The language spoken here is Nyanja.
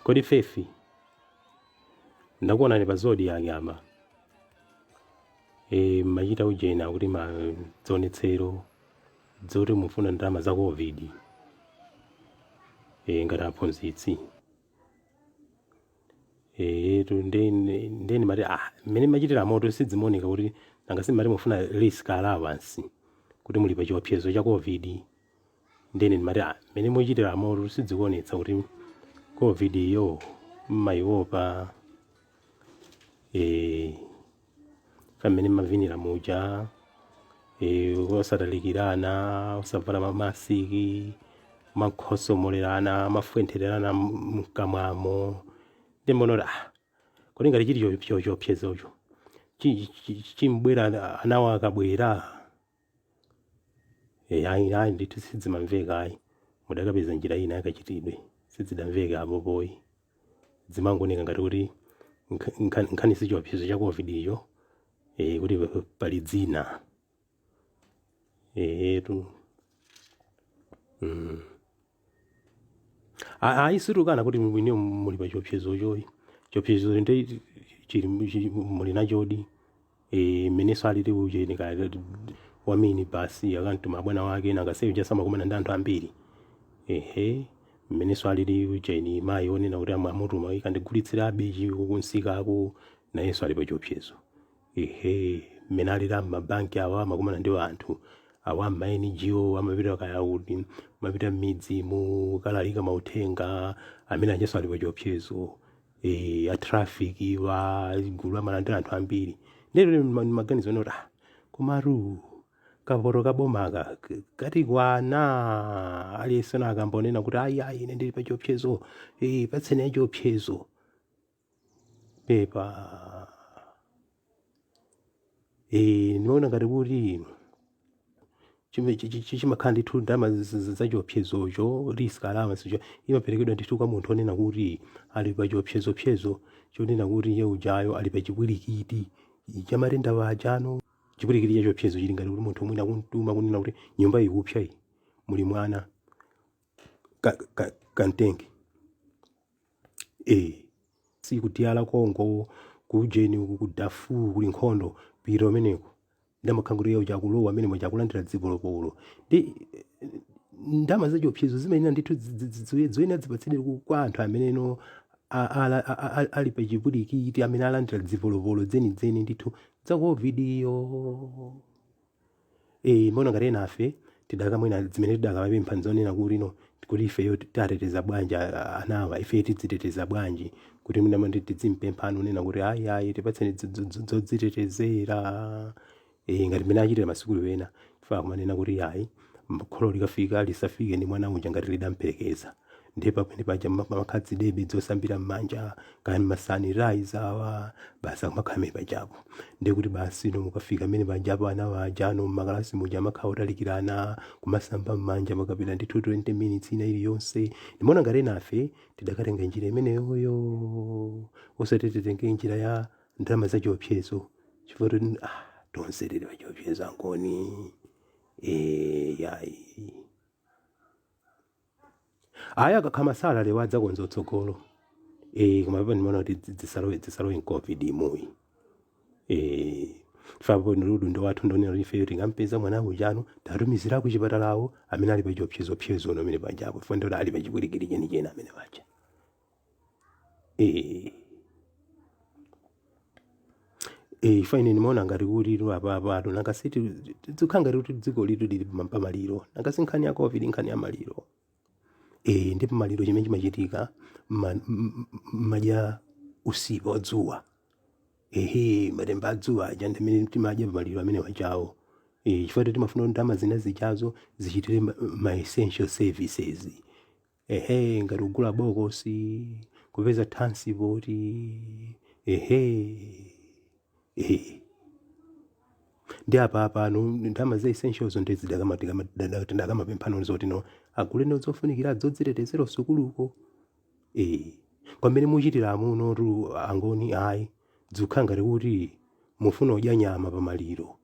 Kodi Fefi, ndakuonani pa Zodiak apa. E, machita ujena kuti madzionetsero zoti mufuna ndalama za COVID e, ngati aphunzitsi e, tu ndeni mati mmene machitira moto sidzimaoneka kuti nanga simati mufuna risk allowance kuti muli pa chiopsezo cha COVID. Ndeni ndimati mmene muchitira moto sidzikuonetsa kuti COVID yo mmaiopa e, pamene mavinira muja e, osatalikirana, osavala mamasiki, makhosomolerana, mafwenthererana mkamwamo, ndimbona kuti kodi ngati chili chiopsezocho chimbwera anawo akabwera e, ayi ayi ndithu sidzimamveka ayi, mudakapeza njira ina yakachitidwe, sidzidamveka apopoyi, zimangooneka ngati kuti nkhani si chiopsezo cha COVID iyo e, kuti pali dzina etu Ayi, situkana kuti mwine muli pa chiopsezochoyi, chiopsezo ndi chili muli nachodi e, mmenenso alili ujeni ka wa minibus akantuma bwana wake nanga samakumana ndi anthu ambiri ehe, mmenenso alili ujeni mayi onena kuti amutuma ikandigulitsira abechi kunsikako, nayenso ali pa chiopsezo ehe, mmene alili amabanki awa amakumana ndi anthu awa ma NGO amapita kaya kuti amapita m'midzi mu kalalika mauthenga, amene anjenso ali pa chiopsezo e, a traffic wa gulu amalandira anthu ambiri. Ndero maganizo ena kuti komatu kapoto kabomaka katikwana aliyense akambonena kuti ayi ayi ine ndili pa chiopsezo e, patseni ya chiopsezo pepa e, ndimaona ngati kuti chimakhala ndithu ndalama za chiopsezocho, risk allowance cho imaperekedwa ndithu kwa munthu onena kuti ali pa chiopsezopsezo chonena kuti iye ujayo ali pa chipwirikiti cha matenda wajano. Chipwirikiti cha chiopsezo chili ngati kuti munthu mwina kumtuma kunena kuti nyumba ikupsa iyi muli mwana kamtenge e, si ku DR Congo kujeni uku ku Darfur kuli nkhondo, pita umeneko ndamakhala kuti iye uja akulowa amene muja akulandira dzipolopolo ndi ndalama za chiopsezo zimayenera ndithu ziyenera zipatsidwe kwa anthu ameneno ali pa chipwirikiti amene alandira dzipolopolo dzenidzeni ndithu za COVID iyo e, mbona ngati ena afe tidakamwena zimene tidakamapempha nzonena kuti no kuti ifeyo tateteza bwanji anawa, ife tidziteteza bwanji, kuti mwina mandi tidzimpempha anu nena kuti ayi ayi tipatseni zodzitetezera e, ngati mmene achitira masukulu ena ife akumanena kuti ayi kholo likafika lisafike ndi mwana uja ngati lidamperekeza, ndiye pamene paja pamakhala zidebe zosambira m'manja kaya ma sanitizer awa basi akumakhala amene pajapo, ndiye kuti basi no mukafika amene pajapo ana waja ano mmakalasi muja amakhala otalikirana kumasamba m'manja makapita ndithu 20 minutes ina iliyonse. Ndimaona ngati enafe tidakatenga njira imeneyoyo osati titenge njira ya ndalama za chiopsezo chifukwa kuti tonse tili pa chiopsezo ankoni e, yayi ayi akakhala masalale wadzakonza utsogolo e, koma papa ndimaona kuti zisalowe m'COVID imuyi e, fapo ndi wathu ndonena kuti ifeyo tingampeza mwana ujano tatumizira ku chipatalawo amene ali pa chiopsezopsezo ono amene pajapo chifukwa ndoti ali pa chipwirikiti chenicheni amene paja e, e, ifa ine ndimaona ngati kuti tu apapatu nanga siti zikhala ngati kuti dziko litu lili pamaliro, nanga si nkhani ya COVID, nkhani ya maliro e, ndi pamaliro chimene chimachitika madya usipa wa dzuwa ehe, matemba adzuwa aja ndi amene timadya pamaliro amene wachawo e, chifukwa timafuna kuti ndalama zina zichazo zichitire ma essential services ehe, ngati kugula bokosi, kupeza transport ehe ehe, ndi apa apano ndalama za essentials ndi zidakamapemphano zoti no agule no zofunikira zodzitetezera sukuluko e, kwamene muchitira amunotu angoni ayi zikukhala ngati kuti mufuna kudya nyama pamaliro.